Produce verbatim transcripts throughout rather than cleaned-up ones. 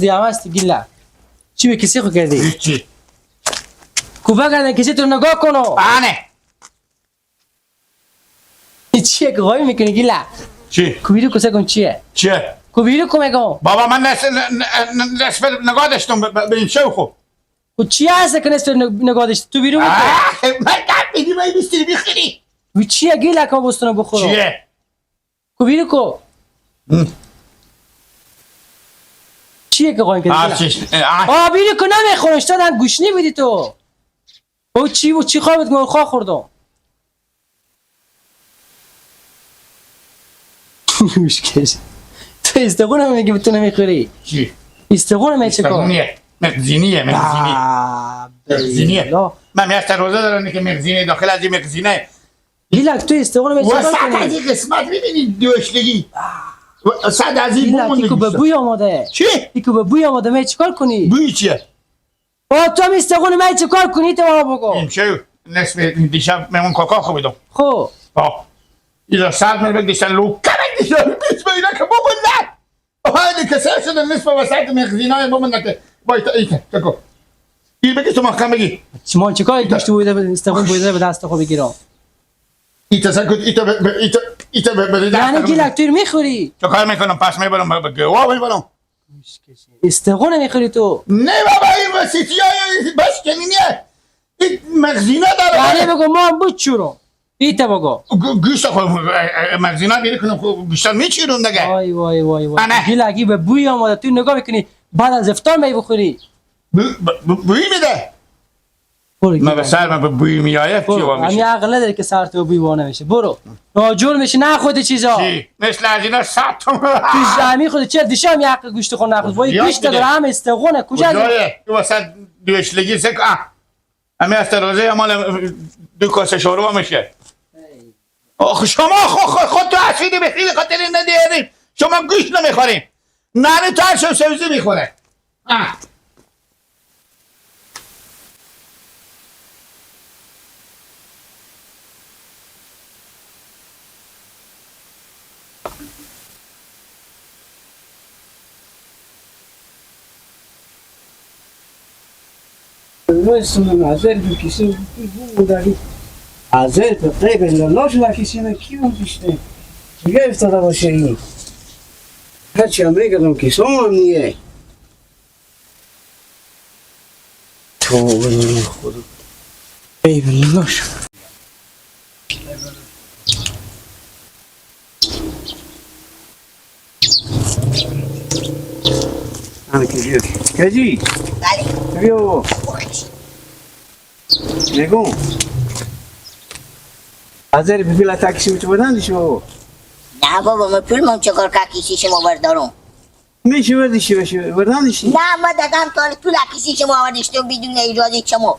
دیگه هم هستی گیلک. چی به کسی خو کردی؟ هیچی. کو بگردن کسی تو نگاه کنو. بله. این چیه که قایم می‌کنی گیلک؟ چی؟ کو بیرو کو سه کن چیه؟ چیه؟ کو بیرو کو می‌گم. بابا من نس-، ن-، ن-، ن-، نصف نگاه داشتم به، به، به این شو خو. کو چی هست که نصف نگ-، نگاه داشتی؟ تو بیرو کو. آه، من گپ می‌دی، من بیستی می‌خوری. کو چیه گیلک بستونو بخورو؟ چیه؟ کو بیرو کو. هم. چیه که قایم کردی آه، گیلک؟ چی؟ آه. آه، بیرو کو نمی‌خورم، اشتادن گوشنی بودی تو. او چی بود؟ چی خوابت؟ من خواه خوردم. گوشکش. تو استخون هم میگی تو نمیخوری. چی؟ استخون هم چه کار؟ استخونیه. مخزینیه، مخزینی. آه، مخزینیه. بلا. من می‌است روزه دارم که مخزینی داخل از این مخزینه. گیلک تو استخون هم چه کار کنی؟ از این قسمت می‌بینی دوشلگی. و صد از این گیلک، بمون ایکو به بوی آماده. چی؟ ایکو به بوی آماده، من چیکار کنی؟ بوی چیه؟ با تو هم استخون من چه کار کنی تو ما بگو. امشب نصف دیشب مهمون کاکا خوابیدم. خب. آه. اینا ساعت من بگیشتن لو کمک دیشتن. بیس به اینا که بابا نه. آها، اینی که سر شده نصف وسط مخزینای بابا نه که. بای تا ایتا، تکو. این بگی شما خم بگی. شما چه کار ایتا. گوشت بوده استخون بوده به دست خود بگیرم؟ ایتا سر کد، ایتا به، به، ایتا، ایتا به، به دست یعنی خود بگیر. گیلک تیر می‌خوری؟ چه کار می‌کنم؟ پس می‌برم به، به گوا می‌برم. استخون می‌خوری تو؟ نه بابا، این وسیعتی های بس کنی نیه. این مغزینه داره. یعنی بابا. بگو ما هم بچورم. ایتا بگو. گو-، گوشت خو، اه، اه، مغزینه بیری کنم، خو گوشت می‌چیرم دیگه. وای، وای، وای، وای. آنه. گیلکی به بوی آماده. تو نگاه می‌کنی بعد از افطار می بخوری. بو-، بو-، بو-، بوی می‌ده. برو ما به گیلک. سر ما به بوی می‌آید، برو. چی وا می‌شه؟ همین عقل نداری که سر تو بوی وا نمیشه. برو. ناجور می‌شه، نه خود چیزا. چی؟ مثل از اینا صد تومن. تو زمین خود چه دیشم یه حق گوشت خود نخود. وای زیاد گوشت بوده. داره هم استخونه. کجا کجایه؟ تو وسط دوشلگی سک، آه. همین است روزه مال دو کاسه شوروا می‌شه. آخ، شما خو-، خو-، خود تو اسیدی به خیلی خاطر ندیاریم. شما گوشت نمی‌خورین. نانی ترش و سبزی می‌خوره. آه. من سونم حاضر بی کیسه بو داری. حاضر به غیب الله شو کیسه من کی اون پیشته. دیگه افتاده باشه این. هرچی هم بگردم کیسه هم نیه. تو خدا. ای بلا شو. همین که بیو. کجی؟ بله. بیو. نگو. حاضر بی بیلا تاکسی تو بدن دیشو. نه بابا، من پول من چه کار که کیسی شما بردارم؟ می‌شه وردیشی بشه، وردانیشی. نه، ما دادم تا حالا طول کیسی شما وردیشتم بدون اجازه شما.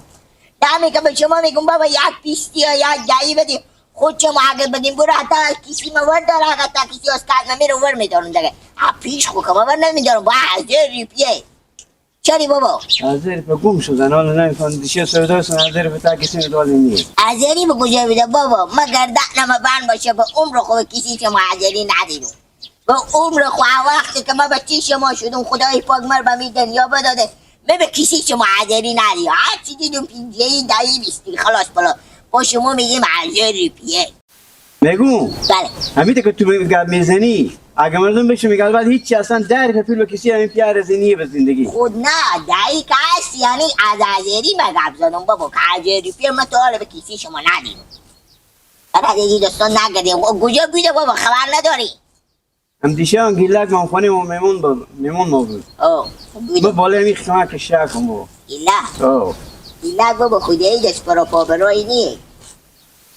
دمی که به شما می‌گم بابا یک پیستی یا یک دهی بدیم، خود شما اگه بدیم برو حتی کیسی ما وردار، اگه تا کیسی از کار نمیره ور می‌دارم دیگه. ها پیش خو که ما ور نمی‌دارم، با هزار روپیه. چری بابا؟ هزار روپیه گم شدن، حالا نمی‌فهم دیشه سودا سن هزار روپیه تا کیسی دالی نیه. هزاری به کجا بده بابا؟ ما گردن ما بند باشه به عمر خو کیسی شما هزاری ندیدم. به عمر خو، وقتی که ما بچهٔ شما شدم، خدای پاک مر به می دنیا بداده، من به کسی شما حاضری ندارم. هر چی دیدم پنجاهی، دهی، بیستی، خلاص بالا. با شما می‌گیم هزار روپیه. می‌گم، بله. همین که تو گپ می‌زنی، اگه مردم بشه میگه، البته هیچی اصلاً ده روپیه پول به کسی همین پیار زنیه به زندگی. خود نه، دهی که هست، یعنی از هزاری من گپ زدم بابا، که هزار روپیه من تا حالا به کسی شما ندیدم. بعد از این داستان نگردیم. کجا بوده بابا، خبر نداری؟ اندیشه آن گیلک مامخانه ما مهمون با، مهمون ما بود. آه، خب ما بودم. بالای می خانه که شهر کن بابا. گیلک؟ آه. گیلک بابا خدایی دست پر و پا برای نیه.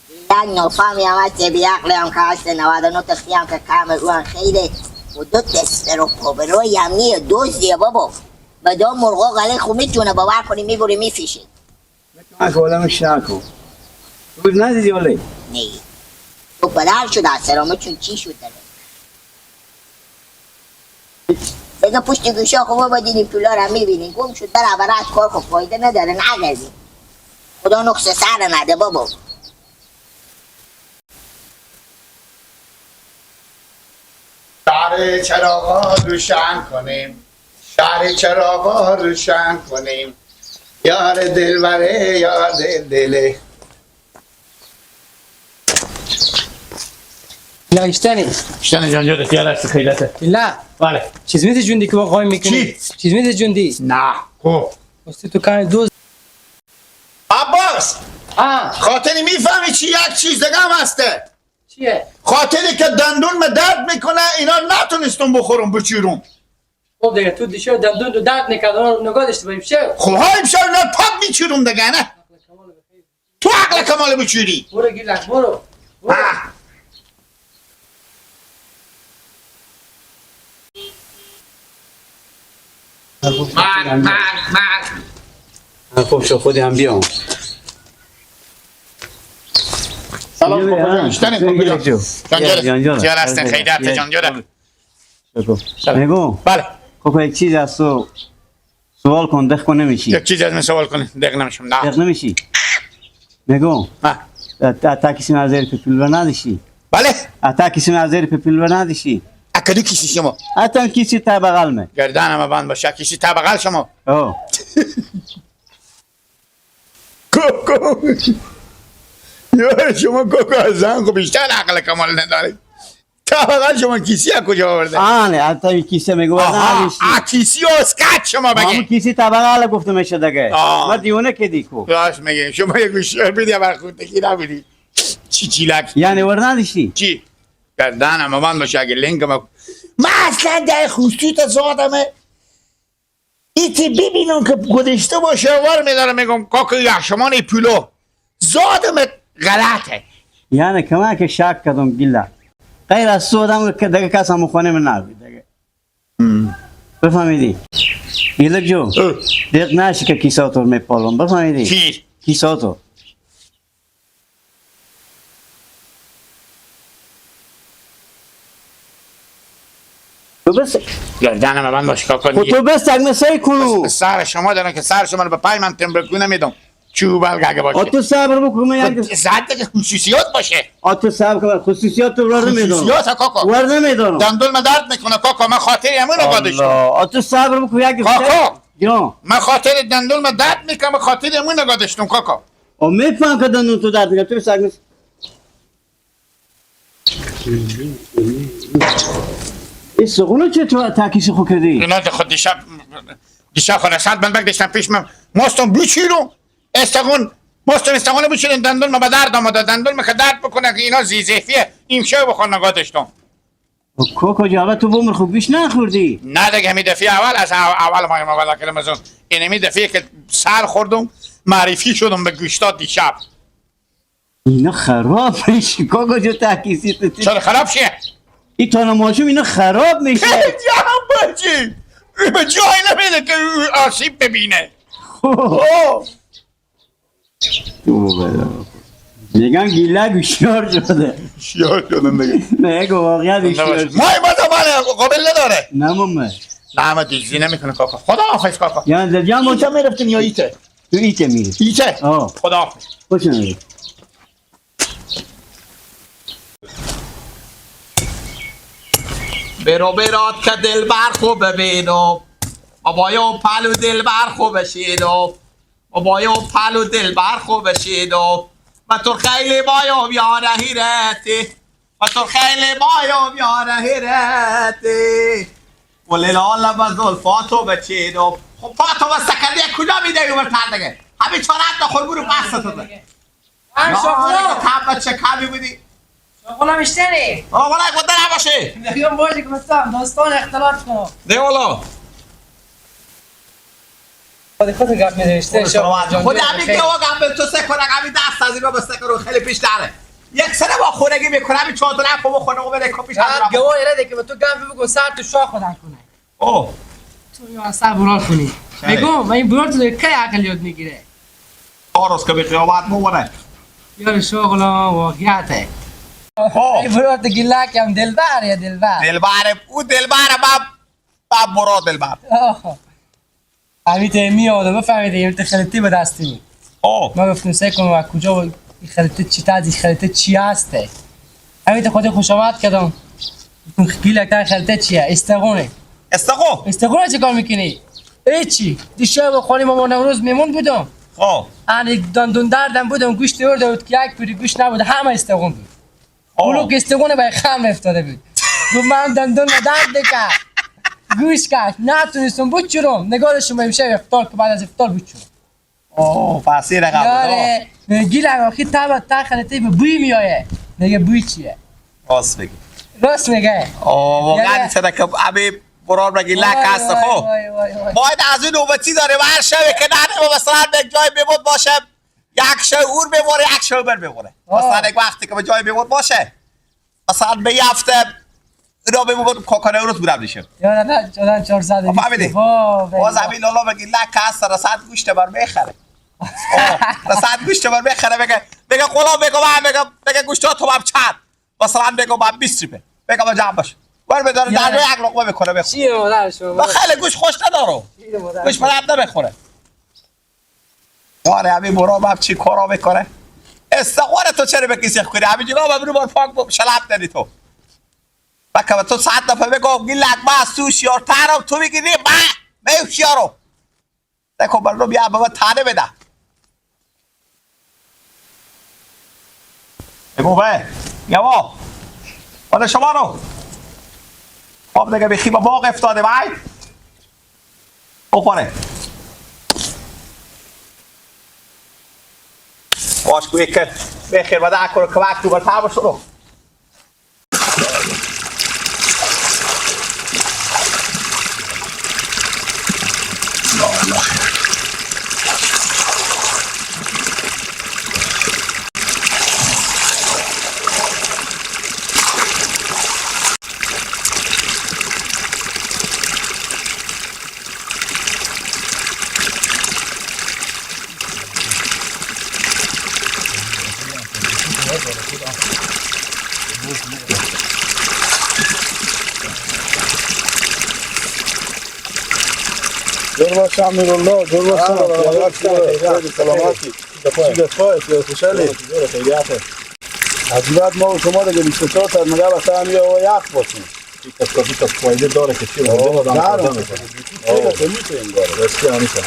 گیلک نافهمی هم هست، بی عقلی هم که هست، نود و نه تختی هم که کم او هم خیلی. و دو دست پر و پا برای هم نیه، دزدیه بابا. به دام مرغا گله خو می‌تونه باور کنی، می‌بری می‌فیشی. من که حالا می‌شنم کن. تو ندیدی ولی؟ نه. تو پدر شد از سلامت چون چی شد داره؟ بگه پشت گوشا خب بابا دیدی پولا را می‌بینی. گم شد، برابر از کار خب فایده نداره، نگردی. خدا نقص سر نده بابا. سر چراغا روشن کنیم. داری چراغا روشن کنیم. یار دلبره، یار دل دله. یا اشتنی. اشتنی جان، جان، اختیار است، خیلته. لا. بله. چیز میزی جوندی که با قایم می‌کنی؟ چی؟ چیز میزی جوندی. نه، کو؟ استی تو کانی دوز. عباس! ها. خاطری می‌فهمی چی؟ یک چیز دیگه هم هسته. چیه؟ خاطری که دندون مه درد می‌کنه، اینا نتونستم بخورم، بچیرم. خب دیگه، تو دیشب دندون تو درد می‌کرد، اون رو نگاه داشته باشی، چه؟ خب ها، امشب اینا پاک می‌چیرم دیگه، نه؟ تو عقل کمال بچوری. برو گیلک، برو. برو. آه. مر، مر، مر. خب، شو خودی هم بیام. سلام، بیا، کاکا جان. اشتنی، کاکا جان. جان جان. جان جان. خیلی هسته، جان جان. شکر. سلام. نگو. بله. خب، یک چیز از تو سوال کن، دق کن نمیشی. یک چیز از من سوال کن، دق نمیشم. نه. دق نمیشی. نگو. ها. تا، تا کسی نظر که پول نداشتی. بله. تا کسی نظر که پول نداشتی. اکدو کسی شما؟ حتی کسی تا بغل مه. گردن ما بند باشه، کسی تا بغل شما. او. کوکو. یا شما کوکو از زن خو بیشتر عقل کمال نداری. تا بغل شما کیسی از کجا آورده؟ آنه، حتی کیسه میگو آها، نداشتی. آ کیسی اسکت شما بگه. همون کیسی تا بغل گفته می‌شه دیگه. آه. ما دیونه که دیکو. راست میگه. شما یک هوشیار بیدی، اول خود دیگه نبودی. چی چیلک؟ یعنی ور نداشتی؟ چی؟ گردنم بند باشه، اگه لنگ ما، ما اصلاً در خصوص زادمه. ایتی ببینم که گذاشته باشه، ور می‌دارم، می‌گم: «کاکو یخشمان پولو زادم غلطه.» یعنی کمک شک کردم گیلک. غیر از تو آدم که دیگه کس هم خونه من نبود دیگه. بفهمیدی؟ گیلک جو. اه. دق نشی که کیساتو می‌پالم. بفهمیدی؟ چی؟ کیساتو. تو بس گردن من بند باش کاکا خب دیگه. تو بس تک مسایی کنو. بس به سر شما دارم که سر شما رو به پای من تمرکو نمیدم. چوب الگ اگه باشه. آ تو صبر بکن، من یک زد دیگه خصوصیات باشه. آ تو صبر کن، خصوصیات تو ور نمیدونم. خصوصیات ها کاکا. ور نمیدونم. دندون من درد می‌کنه کاکا، من خاطر همون رو گادش کنم. آ تو صبر بکن، یک کاکا. جان. من خاطر دندون من درد می‌کنم، خاطر همون رو گادش کنم کاکا. آ می‌فهم که دندون تو درد می‌کنه، تو بس تک این سخونو چه تو تاکیسی خو کردی؟ اینا ده خود دیشب، دیشب خود صد بند بگ داشتم پیش من. ماستم بچیرو، استخون، ماستم استخون بچیرو، دندون ما به درد آمده، دندون ما که درد بکنه که اینا زیزیفیه، این شو بخور نگاه داشتم. کوکو جاوه تو بمر خو گوش نخوردی؟ نه دیگه، همی دفعه اول از او-، اول ما ما ولا کلمه زن. اینمی دفعه که سر خوردم، معرفی شدم به گوشتا دیشب. اینا خراب می‌شه. کاکا جو تاکیسی تو تی-، چرا خراب شه؟ این تانا ماشوم اینا خراب می‌شه. جا بچی. به جایی نمیده که او آسیب ببینه. خب. آه. تو بابا. می‌گن گیلک هوشیار شده. هوشیار شدم دیگه. نه، گو واقعاً هوشیار شده. مای ما زمان قابل نداره. نه ماما. نه، ما دزدی نمی‌کنه کاکا. خدا حافظ کاکا. یعنی در جمع اینجا می‌رفتیم یا ایته؟ تو ایته می‌ری؟ ایته. آه. خدا حافظ. خوش آمدید. برو برات که دلبر خو ببینم، بابایو پلو دلبر خو بشینم، بابایو پلو دلبر خو بشینم، و تو خیلی بایم یار حیرتی، و تو خیلی بایم یار حیرتی، و لیلا لب زلفاتو بچینم. خب پاتو بسته کردی، کجا می‌دوی بر تردگه؟ همین چهار تا خور برو بس تو ده. آه، یا شغلا. آره، تب بچه کمی بودی. شغلا مشتری. آه، ولی گنده نباشه. می‌گم باشه که مثلاً دوستان اختلاط کنم. نه والا. خود خود گپ می‌زنی، شغل خود شما. خود همین که آقا گپ تو سه کنه، همین دست از این رو بسته کنه، خیلی پیش داره. یک سره با خونگی می‌کنه، همین چهار تا لب با خونه بده، کپیش از این رو. گواه ایره ده که تو گپ بگو، سر تو شاه خودم کنه. اوه. تو یا اصلا برار کنی. چرا؟ بگو، من این برار تو که عقل یاد می‌گیره. آرز که به قیامت مو ونه. یار شغل واقعیته. خب. این برار تو گیلک هم دلبر یا دلبر. دلبر، او دلبر با، با برار دلبر. آه. امیت امی آدم بفهمید، امیت خلطی به دستی بود. آه. ما گفتم سه کنم و کجا و این خلطه چی تازی خلطه چی هسته؟ امیت خود خوش آمد کردم. گیلک تا خلطه چیه؟ استغونه. استخون؟ استخون چی کار می‌کنی؟ هیچی. دیشب خانه ماما نوروز میمون بودم. خب. ان دندون دردم بودم، گوشت آورده بود که یک پوری گوشت نبود، همه استخون بود. خب. بلوک استخون به خم افتاده بود. گفت: «من دندون درد دکه.» گوش کش، نتونستم بچورم. نگاه داشتم به امشب افطار که بعد از افطار بچورم. اوه، پس این رقم بود، یاره، آه. گیلک آخی تب تخنه تی به بوی میایه. میگه: «بوی چیه؟» راست میگی. راست میگه. آه، واقعاً یاره. چرا که ابی برار بگی لک وای، هست، وای، خب. وای، وای، وای. باید از این نوبتی داره و هر شبی که نره و مثلاً به جای میمون باشه، یک شو اور ببره، یک شو بر ببره. آه. مثلاً یک وقتی که به جای میمون باشه، مثلاً به یه هفته اینا به من کاکا نوروز بودم دیشب. یا نه، نه، چهارصد و بیست. فهمیدی؟ واه، باز واه. همین لالا بگی لک هست، رصد گوشت بر می‌خره. آه، رصد گوشت بر می‌خره، بگه، بگه غلام، بگه من، بگه، بگه گوشت تو هم چند؟ مثلاً بگه من بیست روپیه. بگه من جمع باش. ور بداره، یا در نه. یک لقمه بکنه، بخور. چیه مادر شما؟ من خیلی گوشت خوش ندارم. چیه مادر گوشت شما؟ من هم نمی‌خوره. آره، همین برام هم چی کارا می‌کنه. استخوان تو چرا به کسی کنی؟ همین جناب هم رو بار پاک بم، شلپ دادی تو. بکم تو صد دفعه بگم، گی لگمه از تو هوشیارترم، تو می‌گی نی، من، من هوشیارم. نکن بر رو بیا به من تنه بده. بگو به، یوا. حالا شما رو. خب دیگه بیخی با باغ افتاده بای. بخوره. باش کوی کن. بخیر، بعد اکر که وقت تو بر تمام شروع. جور باش امیرالله، جور باش. آه، سلامت، سلامت، سلامت. سلامتی. چی گپ هست؟ خوشحالی؟ جور، خیریت. عجیبت ما و شما دیگه بیست و چهار ساعت مگه واسه هم یا یخ باشیم. این کسا بیتا فایده داره که چی رو آه، بده آدم داره. پیدا می‌کنه. چی رو آه. پیدا می‌کنه این داره. راستی همیشه.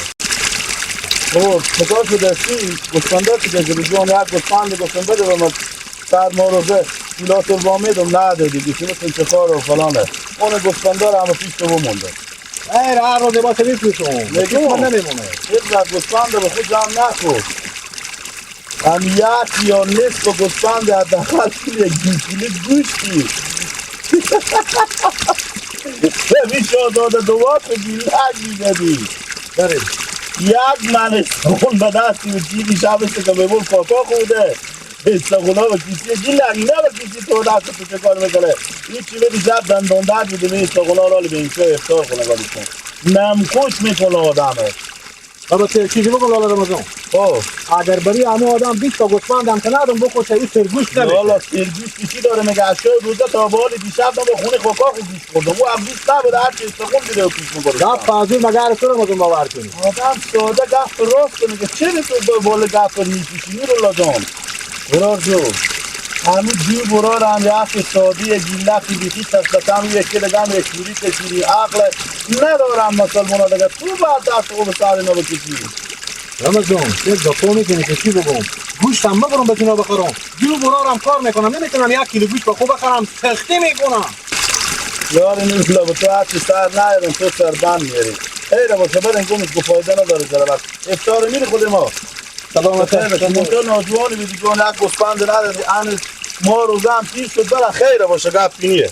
خب، چطور شده؟ چی؟ گوسفنده چی که جلو جوان یک گوسفند گفتم بده به من. سر ما روزه. کیلو سر با میدم ندادی. گوشی مثل چه کار و فلانه. اون گوسفنده رو همه پیش تو بمونده. ای را روزه با سبیل پیشون. میگه تو من نمیمونه. یک گوسفند به خود جمع نکن. هم یک یا نصف گوسفند حداقل یک دو کیلو گوشتی. همین شاهزاده دوات و گیلک می‌زدی. بله. یک من استخون به دستی و چیزی شب است که به بول کاکا خوده. استخونا به کیسی گیلک نه به کیسی تو دست تو چه کار می‌کنه؟ این چی بدی شب دندان درد بده به استخونا را به اینجا افطار کنه گالی کن. نمکش می‌کنه آدمه. بابا، چه چیزی بگم لالا رمضان؟ خب. اگر بری همو آدم بیست تا گوسفند هم که ندم بکشه، این سرگوشت نمی‌شه. لالا، سرگوشت چی داره؟ مگه از شب روزه تا به حال دیشب من با خون خاکا خود گوشت خوردم. او هم گوشت نبود، هر چی استخون دیده و پیش می‌برد. گپ فضول مگه هر تو رمضان باور کنی؟ آدم ساده گپ راست میگه. چرا تو با بال گپ می‌پیچی، نورالله جان؟ برار جو، همین جو برار هم یه حرف ساده‌یه، گیلکی بیخی تک تکم یکی دیگه هم یک جوری کشیدی. عقل ندارم مسلمان ها دیگه. تو باید دست خود به سر اینا بکشی. رمضان، چه گپا می‌کنی که چی بگم؟ گوشت هم ببرم به چینا بخرم؟ جو برار هم کار می‌کنم، نمی‌تونم یک کیلو گوشت به خود بخرم، سختی می‌کنم. یار نورالله، به تو هرچی سر نیارم، تو سر بند میاری. خیره باشه، بریم گمش، گو فایده نداره، ضرورت. افطار میری خود ما. سلامت. خیلی خوب. تو نوجوانی بیدی، جوان یک گوسفند نداری، ان ما روزه هم پیش شد، بله خیره باشه، گپ نیه.